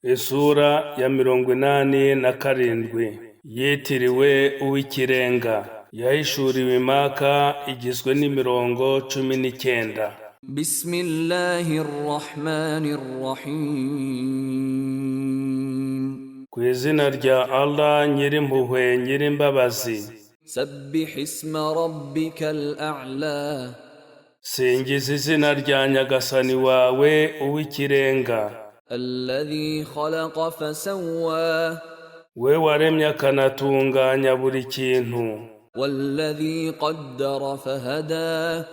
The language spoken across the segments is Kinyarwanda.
Isura ya 87 yitiriwe Uw'ikirenga, yahishuriwe i Maka, igizwe n'imirongo 19. بسم الله الرحمن الرحيم. Ku izina rya Allah, Nyirimpuhwe, Nyirimbabazi. سبح اسم ربك الأعلى. Singiza izina rya Nyagasani wawe Uw'ikirenga. الذي خلق فسوى. We waremye akanatunganya buri kintu. والذي قدر فهدى.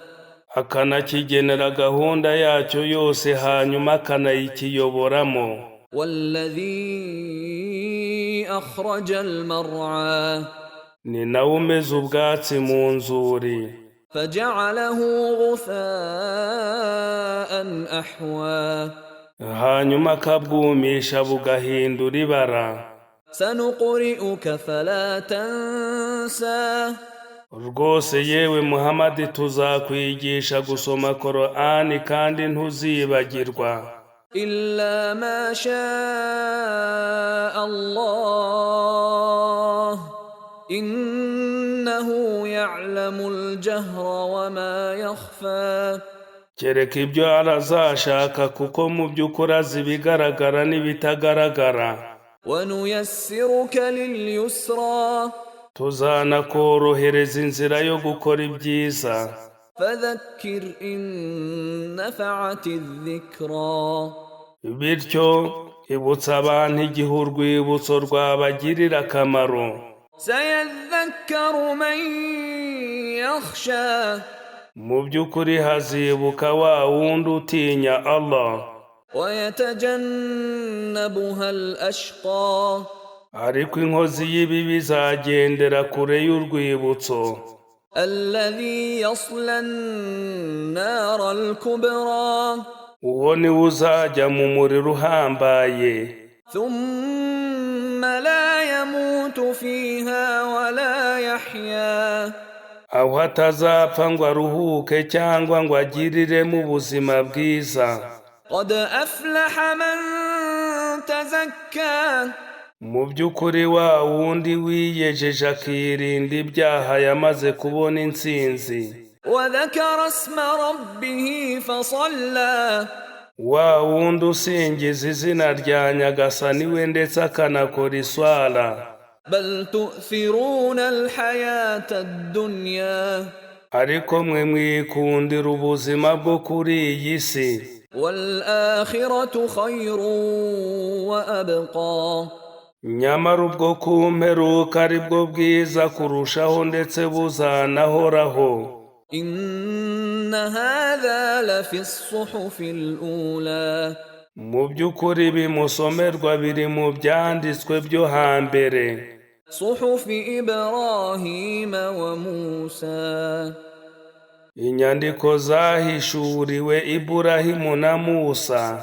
Akanakigenera gahunda yacyo yose, hanyuma akanayikiyoboramo. والذي أخرج المرعى. Ni nawe umeza ubwatsi mu nzuri. فجعله غثاء أحوى. Hanyuma akabwumisha bugahindura ibara. سنقرئك فلا تنسى. Rwose yewe Muhamadi, tuzakwigisha gusoma Korani kandi ntuzibagirwa. إلا ما شاء الله، إنه يعلم الجهر وما يخفى. Kereka ibyo azashaka, kuko mu by'ukuri azi ibigaragara n'ibitagaragara. ونيسرك لليسرى. Tuzanakorohereza inzira yo gukora ibyiza. فذكر إن نفعت الذكرى. Bityo ibutsa abantu igihe urwibutso rwabagirira akamaro. سيذكر من يخشى. Mu by'ukuri hazibuka wa wundi utinya Allah. ويتجنبها الأشقى. Ariko inkozi y'ibibi izagendera kure y'urwibutso. الذي يصلى النار الكبرى. Uwo niwe uzajya mu muriro uhambaye. ثم لا يموت فيها ولا يحيا. Aho atazapfa ngo aruhuke cyangwa ngo agiriremo ubuzima bwiza. قد أفلح من تزكى. Mu by'ukuri wa wundi wiyejeje akirinda ibyaha yamaze kubona intsinzi. وذكر اسم ربه فصلى. Wa wundi usingiza izina rya Nyagasani we ndetse akanakora iswara. بل تؤثرون الحياة الدنيا. Ariko mwe mwikundira ubuzima bwo kuri iyi si. والآخرة خير وأبقى. Nyamara ubwo ku mperuka ari bwo bwiza kurushaho, ndetse buzanahoraho. إن هذا لفي الصحف الأولى. Mu by'ukuri bimusomerwa biri mu byanditswe byo hambere. صحف إبراهيم وموسى. Inyandiko zahishuriwe Iburahimu na Musa.